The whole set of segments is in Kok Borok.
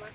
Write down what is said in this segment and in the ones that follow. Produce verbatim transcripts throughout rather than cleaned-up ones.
Eh,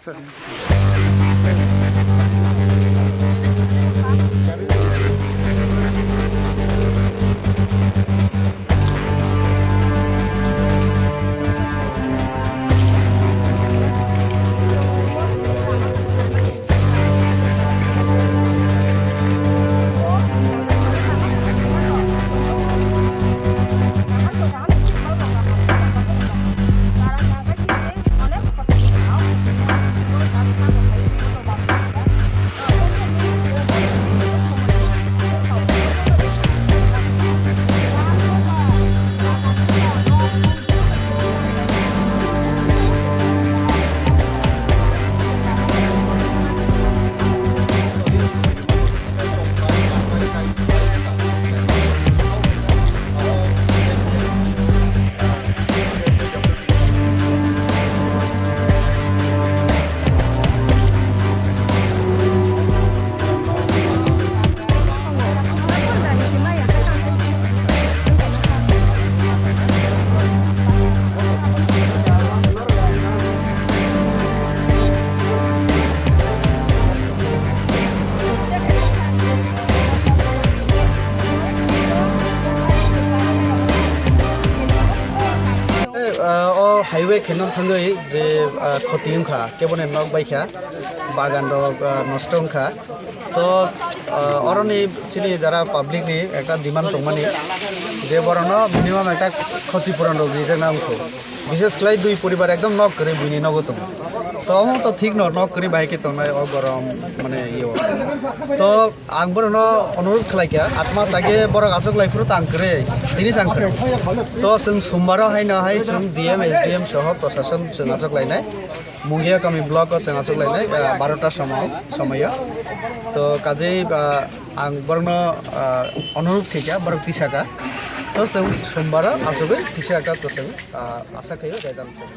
ah, o highway khe no thangwi je, ah, khoti wngkha, kebo ni nok baikha, bagan rok, ah, nosto wngkha. To, ah, oroni chini jara public ni ekta demand tongmani je borokno minimum ekta khoti puron rok rijakna wngkha. Bishes khlai dui poribar ekdom nok kwrwi buini nogo tongo. To omo to thik no, nok kwrwi bahai khe tongnai o gorom mane iyo. To ang borokno onurot khlai kha, aat mas age borok achuk lai phuru tang kwrwi, tini sang kwrwi. To chwng sombaro haino hai chwng D M, S D M soho prosason chwng achuk lainai. Mungia kami block o chwng achuk lainai, ah, barota somo, somoyo. To kajei, ah, ang borokno, ah, onurot khaikha, borok tisaka. To chwng sombaro achugwi kisa ekta to chwng, ah, asa khaio result chwng.